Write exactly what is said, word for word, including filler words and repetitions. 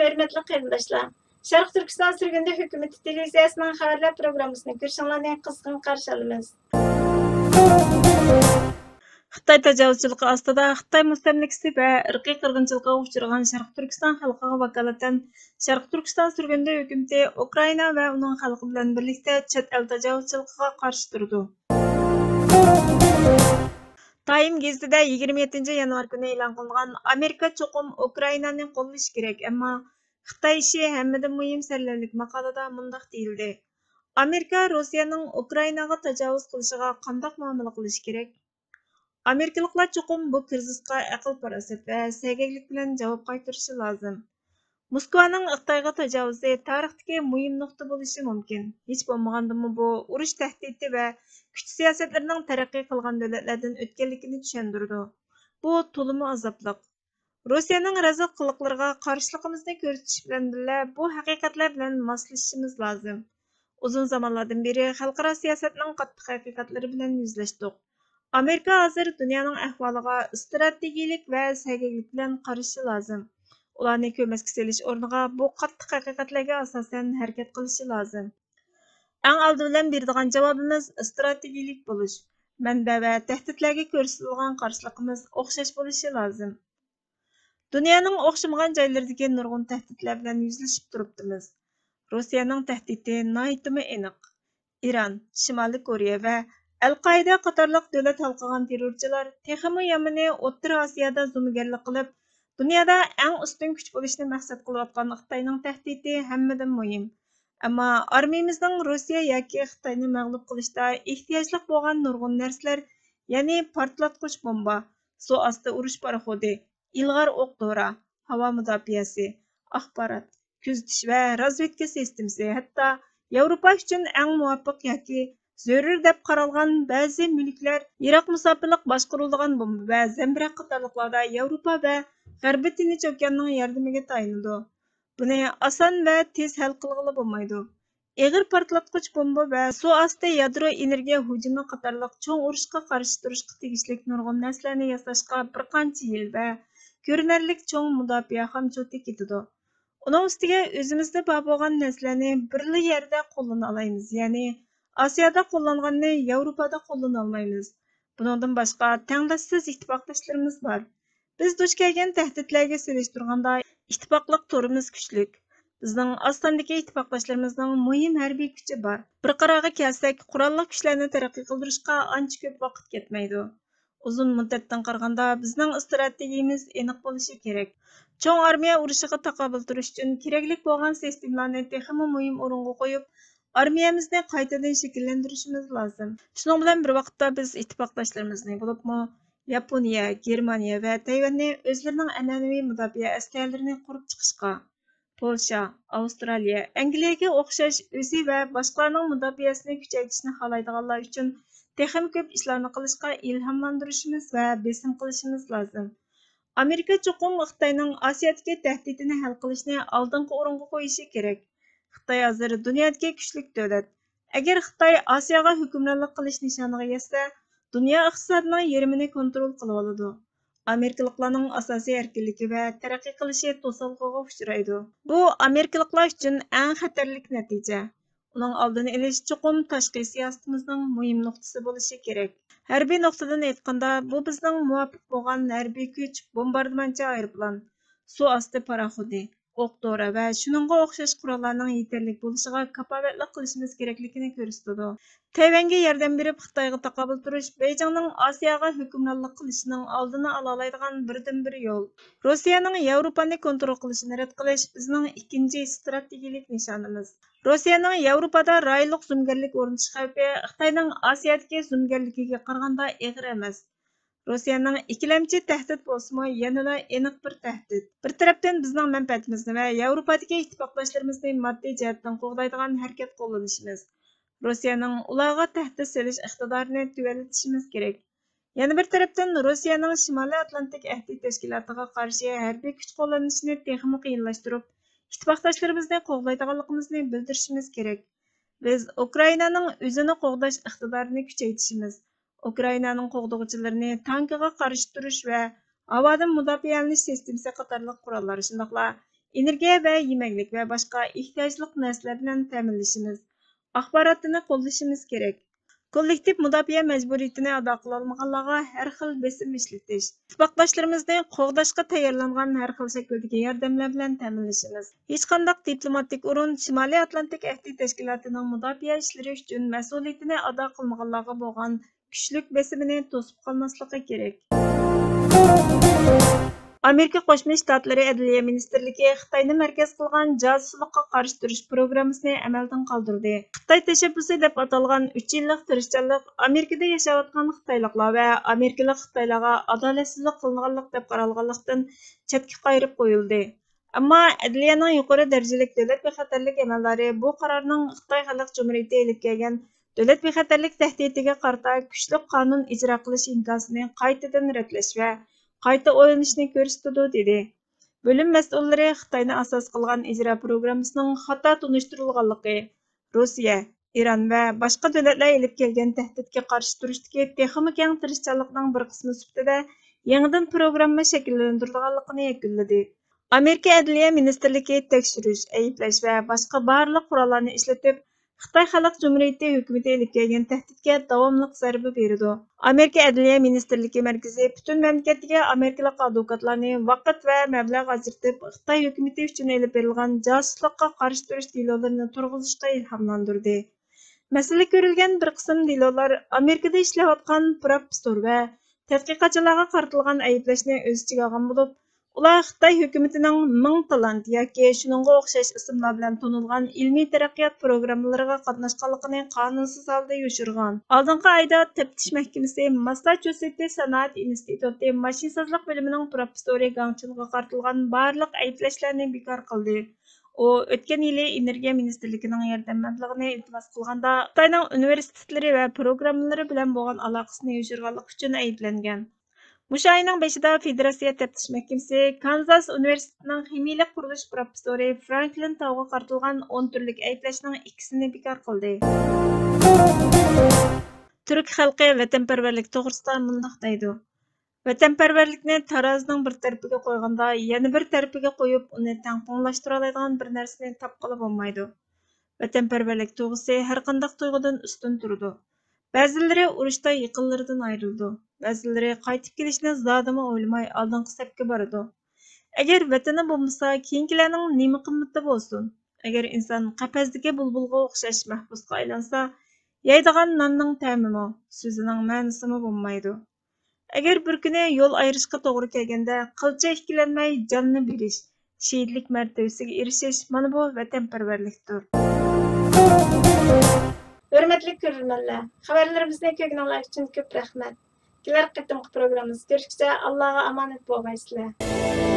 ھۆرمەتلىك قېرىنداشلار، شەرقىي تۈركىستان سۈرگۈندە ھۆكۈمىتى تېلېۋىزىيەسىنىڭ خەۋەرلەر پروگراممىسىنى كۆرۈشۈڭلارنى قىزغىن قارشى ئالىمىز. خىتاي تاجاۋۇزچىلىقى ئاستىدا خىتاي مۇستەملىكىسى ۋە ئىرقىي قىرغىنچىلىقىغا ئۇچرىغان شەرقىي تۈركىستان خەلقىگە ۋاكالىتەن شەرقىي تۈركىستان سۈرگۈندە ھۆكۈمىتى ئۇكرائىنا ۋە ئۇنىڭ خەلقى بىلەن بىرلىكتە چەت ئەل تاجاۋۇزچىلىقىغا قارشى تۇرىدۇ. تايم گېزىتىدە يىگىرمە يەتتىنچى يانۋار كۈنى ئېلان قىلىنغان «ئامېرىكا چوقۇم ئۇكرائىنانى قوللىشى كېرەك، ئەمما خىتاي ئىشى ھەممىدىن مۇھىم» سەرلەۋھىلىك ماقالىدا مۇنداق دېيىلدى: «ئامېرىكا روسىيەنىڭ ئۇكرائىناغا تاجاۋۇز قىلىشىغا قانداق مۇئامىلە قىلىشى كېرەك؟ ئامېرىكىلىقلار چوقۇم بۇ كىرىزىسقا ئەقىل-پاراسەت ۋە سەگەكلىك بىلەن جاۋاب قايتۇرۇشى لازىم.» موسكۋانىڭ خىتايغا تاجاۋۇزى تارىختىكى مۇھىم نۇقتا بولۇشى مۇمكىن. ھېچ بولمىغاندىمۇ بۇ ئۇرۇش تەھدىتى ۋە كۈچ سىياسەتلىرىنىڭ تەرەققىي قىلغان دۆلەتلەردىن ئۆتكەنلىكىنى چۈشەندۈرىدۇ. بۇ تولىمۇ ئازابلىق. روسىيەنىڭ رەزىل قىلىقلىرىغا قارشىلىقىمىزنى كۆرسىتىش بىلەن بىللە، بۇ ھەقىقەتلەر بىلەن ماسلىشىشىمىز لازىم. ئۇزۇن زامانلاردىن بېرى خەلقئارا سىياسەتنىڭ قاتتىق ھەقىقەتلىرى بىلەن يۈزلەشتۇق. ئامېرىكا ھازىر دۇنيانىڭ ئەھۋالىغا ئىستراتېگىيىلىك ۋە سەگەكلىك بىلەن قارىشى لازىم. ئۇلارنى كۆمەچكە سېلىش ئورنىغا بۇ قاتتىق ھەقىقەتلەرگە ئاساسەن ھەرىكەت قىلىشى لازىم. ئەڭ ئالدى بىلەن بېرىدىغان جاۋابىمىز ئىستراتېگىيىلىك بولۇش. مەنبە ۋە تەھدىتلەرگە كۆرسىتىدىغان قارشىلىقىمىز ئوخشاش بولۇشى لازىم. دۇنيانىڭ ئوخشىمىغان جايلىرىدىكى نۇرغۇن تەھدىتلەر بىلەن يۈزلىشىپ تۇرۇپتىمىز. روسىيەنىڭ تەھدىتى ناھايىتىمۇ ئېنىق. ئىران، شىمالىي كورېيە ۋە ئەل-قائىدە قاتارلىق دۆلەت ھالقىغان تېررورچىلار تېخىمۇ يامىنى ئوتتۇرا ئاسىيادا زومىگەرلىك قىلىپ، دۇنيادا ئەڭ ئۈستۈن كۈچ بولۇشنى مەقسەت قىلىۋاتقان خىتاينىڭ تەھدىتى ھەممىدىن مۇھىم. ئەمما ئارمىيىمىزنىڭ روسىيە ياكى خىتاينى مەغلۇپ قىلىشتا ئېھتىياجلىق بولغان نۇرغۇن نەرسىلەر، يەنى پارتلاتقۇچ بومبا، سۇ ئاستى ئۇرۇش پاراخوتى، ئىلغار ئوق دورا، ھاۋا مۇداپىئەسى، ئاخبارات، كۆزىتىش ۋە رازۋېدكا سىستېمىسى، ھەتتا ياۋروپا ئۈچۈن ئەڭ مۇۋاپىق ياكى زۆرۈر دەپ قارالغان بەزى مۈلۈكلەر يىراق مۇساپىلىق باشقۇرۇلىدىغان بومبا ۋە زەمبىرەك قاتارلىقلاردا ياۋروپا ۋە غەربىي تىنچ ئوكياننىڭ ياردىمىگە تايىنىدۇ. بۇنى ئاسان ۋە تېز ھەل قىلغىلى بولمايدۇ. ئېغىر پارتلاتقۇچ بومبا ۋە سۇ ئاستى يادرو ئېنېرگىيە ھۇجۇمى قاتارلىق چوڭ ئۇرۇشقا قارشى تۇرۇشقا تېگىشلىك نۇرغۇن نەرسىلەرنى ياساشقا بىر قانچە يىل ۋە كۆرۈنەرلىك چوڭ مۇداپىئە خامچوتى كېتىدۇ. ئۇنىڭ ئۈستىگە ئۆزىمىزدە بار بولغان نەرسىلەرنى بىرلا يەردە قوللىنالايمىز، يەنى ئاسىيادا قوللانغاننى ياۋروپادا قوللىنالمايمىز. بۇنىڭدىن باشقا، تەڭداشسىز ئىتتىپاقداشلىرىمىز بار. بىز دۇچ كەلگەن تەھدىتلەرگە سېلىشتۇرغاندا، ئىتتىپاقلىق تورىمىز كۈچلۈك. بىزنىڭ ئاز ساندىكى ئىتتىپاقداشلىرىمىزنىڭ مۇھىم ھەربىي كۈچى بار. بىر قارارغا كەلسەك، قوراللىق كۈچلەرنى تەرەققىي قىلدۇرۇشقا ئانچە كۆپ ۋاقىت كەتمەيدۇ. ئۇزۇن مۇددەتتىن قارىغاندا، بىزنىڭ ئىستراتېگىيىمىز ئېنىق بولۇشى كېرەك. چوڭ ئارمىيە ئۇرۇشىغا تاقابىل تۇرۇش ئۈچۈن كېرەكلىك بولغان سىستېمىلارنى تېخىمۇ مۇھىم ئورۇنغا قويۇپ، ئارمىيەمىزنى قايتىدىن شەكىللەندۈرۈشىمىز لازىم. شۇنىڭ بىلەن بىر ۋاقىتتا، بىز ئىتتىپاقداشلىرىمىزنى، بولۇپمۇ ياپونىيە، گېرمانىيە ۋە تەيۋەننى ئۆزلىرىنىڭ ئەنئەنىۋى مۇداپىئە ئەسلىھەلىرىنى قۇرۇپ چىقىشقا، پولشا، ئاۋسترالىيە، ئەنگلىيەگە ئوخشاش ئۆزى ۋە باشقىلارنىڭ مۇداپىئەسىنى كۈچەيتىشنى خالايدىغانلار ئۈچۈن تېخىمۇ كۆپ ئىشلارنى قىلىشقا ئىلھاملاندۇرۇشىمىز ۋە بېسىم قىلىشىمىز لازىم. ئامېرىكا چوقۇم خىتاينىڭ ئاسىيادىكى تەھدىتىنى ھەل قىلىشنى ئالدىنقى ئورۇنغا قويۇشى كېرەك. خىتاي ھازىر دۇنيادىكى كۈچلۈك دۆلەت. ئەگەر خىتاي ئاسىياغا ھۆكۈمرانلىق قىلىش نىشانىغا يەتسە، دۇنيا ئىقتىسادىنىڭ يېرىمىنى كونترول قىلىۋالىدۇ. ئامېرىكىلىقلارنىڭ ئاساسىي ئەركىنلىكى ۋە تەرەققىي قىلىشى توسالغۇغا ئۇچرايدۇ. بۇ ئامېرىكىلىقلار ئۈچۈن ئەڭ خەتەرلىك نەتىجە. ئۇنىڭ ئالدىنى ئېلىش چوقۇم تاشقى سىياسىتىمىزنىڭ مۇھىم نۇقتىسى بولۇشى كېرەك. ھەربىي نۇقتىدىن ئېيتقاندا، بۇ بىزنىڭ مۇۋاپىق بولغان ھەربىي كۈچ، بومباردىمانچى ئايروپىلان، سۇ ئاستى پاراخوتى، ئوق دورا ۋە شۇنىڭغا ئوخشاش قوراللارنىڭ يېتەرلىك بولۇشىغا كاپالەتلىك قىلىشىمىز كېرەكلىكىنى كۆرسىتىدۇ. تەيۋەنگە ياردەم بېرىپ، خىتايغا تاقابىل تۇرۇش بېيجىڭنىڭ ئاسىياغا ھۆكۈمرانلىق قىلىشىنىڭ ئالدىنى ئالالايدىغان بىردىنبىر يول. روسىيەنىڭ ياۋروپانى كونترول قىلىشىنى رەت قىلىش بىزنىڭ ئىككىنچى ئىستراتېگىيىلىك نىشانىمىز. روسىيەنىڭ ياۋروپادا رايونلۇق زومىگەرلىك ئورنىتىش خەۋپى خىتاينىڭ ئاسىيادىكى زومىگەرلىكىگە قارىغاندا ئېغىر ئەمەس. روسىيەنىڭ ئىككىلەمچى تەھدىت بولسىمۇ، يەنىلا ئېنىق بىر تەھدىت. بىر تەرەپتىن بىزنىڭ مەنپەئەتىمىزنى ۋە ياۋروپادىكى ئىتتىپاقداشلىرىمىزنى ماددىي جەھەتتىن قوغدايدىغان ھەرىكەت قوللىنىشىمىز، روسىيەنىڭ ئۇلارغا تەھدىت سېلىش ئىقتىدارىنى تۆۋەنلىتىشىمىز كېرەك. يەنە بىر تەرەپتىن، روسىيەنىڭ شىمالىي ئاتلانتىك ئەھدى تەشكىلاتىغا قارشى ھەربىي كۈچ قوللىنىشىنى تېخىمۇ قىيىنلاشتۇرۇپ، ئىتتىپاقداشلىرىمىزنى قوغدايدىغانلىقىمىزنى بىلدۈرۈشىمىز كېرەك. بىز ئۇكرائىنانىڭ ئۆزىنى قوغداش ئىقتىدارىنى كۈچەيتىشىمىز، ئۇكرائىنانىڭ قوغدىغۇچىلىرىنى تانكىغا قارشى تۇرۇش ۋە ھاۋادىن مۇداپىئەلىنىش سىستېمىسى قاتارلىق قوراللار، شۇنداقلا ئېنېرگىيە ۋە يېمەكلىك ۋە باشقا ئېھتىياجلىق نەرسىلەر بىلەن تەمىنلىشىمىز. ئاخباراتىنى قوللىشىمىز كېرەك. كوللېكتىپ مۇداپىئە مەجبۇرىيىتىنى ئادا قىلالمىغانلارغا ھەر خىل بېسىم ئىشلىتىش، ئىتتىپاقداشلىرىمىزنى قوغداشقا تەييارلانغان ھەر خىل شەكىلدىكى ياردەملەر بىلەن تەمىنلىشىمىز. ھېچقانداق دىپلوماتىك ئورۇن شىمالىي ئاتلانتىك ئەھدى تەشكىلاتىنىڭ مۇداپىئە ئىشلىرى ئۈچۈن مەسئۇلىيىتىنى ئادا قىلمىغانلارغا بولغان كۈچلۈك بېسىمىنى توسۇپ قالماسلىقى كېرەك. ئامېرىكا قوشما شتاتلىرى ئەدلىيە مىنىستىرلىكى خىتاينى مەركەز قىلغان جاسۇسلۇققا قارشى تۇرۇش پروگراممىسىنى ئەمەلدىن قالدۇردى. خىتاي تەشەببۇسى دەپ ئاتالغان ئۈچ يىللىق تىرىشچانلىق ئامېرىكىدا ياشاۋاتقان خىتايلىقلار ۋە ئامېرىكىلىق خىتايلارغا ئادالەتسىزلىك قىلىنغانلىق دەپ قارالغانلىقتىن، چەتكە قايرىپ قويۇلدى. ئەمما ئەدلىيەنىڭ يۇقىرى دەرىجىلىك دۆلەت بىخەتەرلىك ئەمەلدارى بۇ قارارنىڭ خىتاي خەلق جۇمھۇرىيىتى ئېلىپ كەلگەن دۆلەت بىخەتەرلىك تەھدىتىگە قارىتا كۈچلۈك قانۇن ئىجرا قىلىش ئىنكاسىنى قايتىدىن رەتلەش ۋە قايتا ئويلىنىشنى كۆرسىتىدۇ، دېدى. بۆلۈم مەسئۇللىرى خىتاينى ئاساس قىلغان ئىجرا پروگراممىسىنىڭ خاتا تونۇشتۇرۇلغانلىقى، روسىيە، ئىران ۋە باشقا دۆلەتلەر ئېلىپ كەلگەن تەھدىتكە قارشى تۇرۇشتىكى تېخىمۇ كەڭ تىرىشچانلىقنىڭ بىر قىسمى سۈپىتىدە يېڭىدىن پروگرامما شەكىللەندۈرىدىغانلىقىنى يەكۈنلىدى. ئامېرىكا ئەدلىيە مىنىستىرلىكى تەكشۈرۈش، ئەيىبلەش ۋە باشقا بارلىق قوراللارنى ئىشلىتىپ، خىتاي خەلق جۇمھۇرىيىتى ھۆكۈمىتى ئېلىپ كەلگەن تەھدىتكە داۋاملىق زەربە بېرىدۇ. ئامېرىكا ئەدلىيە مىنىستىرلىكى مەركىزى پۈتۈن مەملىكەتتىكى ئامېرىكىلىق ئادۋوكاتلارنى ۋاقىت ۋە مەبلەغ ئاجرىتىپ، خىتاي ھۆكۈمىتى ئۈچۈن ئېلىپ بېرىلغان جاسۇسلۇققا قارشى تۇرۇش دېلولىرىنى تۇرغۇزۇشقا ئىلھاملاندۇردى. مەسىلە كۆرۈلگەن بىر قىسىم دېلولار ئامېرىكىدا ئىشلەۋاتقان پروفېسسور ۋە تەتقىقاتچىلارغا قارىتىلغان ئەيىبلەشنى ئۆز ئىچىگە ئالغان بولۇپ، ئۇلار خىتاي ھۆكۈمىتىنىڭ مىڭ تالانت ياكى شۇنىڭغا ئوخشاش ئىسىملار بىلەن تونۇلغان ئىلمىي تەرەققىيات پروگراممىلىرىغا قاتناشقانلىقىنى قانۇنسىز ھالدا يوشۇرغان. ئالدىنقى ئايدا تەپتىش مەھكىمىسى ماسساچۇسېتس سانائەت ئىنستىتۇتى ماشىنىسازلىق بۆلۈمىنىڭ پروفېسسورى گاڭ چىنغا قارىتىلغان بارلىق ئەيىبلەشلەرنى بىكار قىلدى. ئۇ ئۆتكەن يىلى ئېنېرگىيە مىنىستىرلىكىنىڭ ياردەم مەبلىغىنى ئىلتىماس قىلغاندا، خىتاينىڭ ئۇنىۋېرسىتېتلىرى ۋە پروگراممىلىرى بىلەن بولغان ئالاقىسىنى يوشۇرغانلىقى ئۈچۈن ئەيىبلەنگەن. مۇشۇ ئاينىڭ بېشىدا فېدېراتسىيە تەپتىش مەھكىمىسى كانزاس ئۇنىۋېرسىتېتىنىڭ خىمىيىلىك قۇرۇلۇش پروفېسسورى فرانكلىن تاۋغا قارىتىلغان ئون تۈرلۈك ئەيىبلەشنىڭ ئىككىسىنى بىكار قىلدى. تۈرك خەلقى ۋەتەنپەرۋەرلىك توغرىسىدا مۇنداق دەيدۇ: ۋەتەنپەرۋەرلىكنى تارازىنىڭ بىر تەرىپىگە قويغاندا، يەنە بىر تەرىپىگە قويۇپ، ئۇنى تەڭپۇڭلاشتۇرالايدىغان بىر نەرسىنى تاپقىلى بولمايدۇ. ۋەتەنپەرۋەرلىك تۇيغۇسى ھەرقانداق تۇيغۇدىن ئۈستۈن تۇرىدۇ. بەزىلىرى ئۇرۇشتا يېقىنلىرىدىن ئايرىلىدۇ، بەزىلىرى قايتىپ كېلىشنى زادىمۇ ئويلىماي ئالدىنقى سەپكە بارىدۇ. ئەگەر ۋەتىنى بولمىسا، كېيىنكىلەرنىڭ نېمە قىممىتى بولسۇن؟ ئەگەر ئىنسان قەپەستىكى بۇلبۇلغا ئوخشاش مەھبۇسقا ئايلانسا، يەيدىغان ناننىڭ تەمىمۇ، سۆزىنىڭ مەنىسىمۇ بولمايدۇ. ئەگەر بىر كۈنى يول ئايرىشقا توغرا كەلگەندە، قىلچە ئىككىلەنمەي جاننى بېرىش، شېھىتلىك مەرتىۋىسىگە ئېرىشىش، مانا بۇ ۋەتەنپەرۋەرلىكتۇر. ھۆرمەتلىك كۆرۈرمەنلەر، خەۋەرلىرىمىزنى كۆرگىنىڭلار ئۈچۈن كۆپ رەھمەت. كېلەر قېتىمقى پروگراممىمىزدا كۆرۈشكىچە ئاللاغا ئامانەت بولغايسىلەر.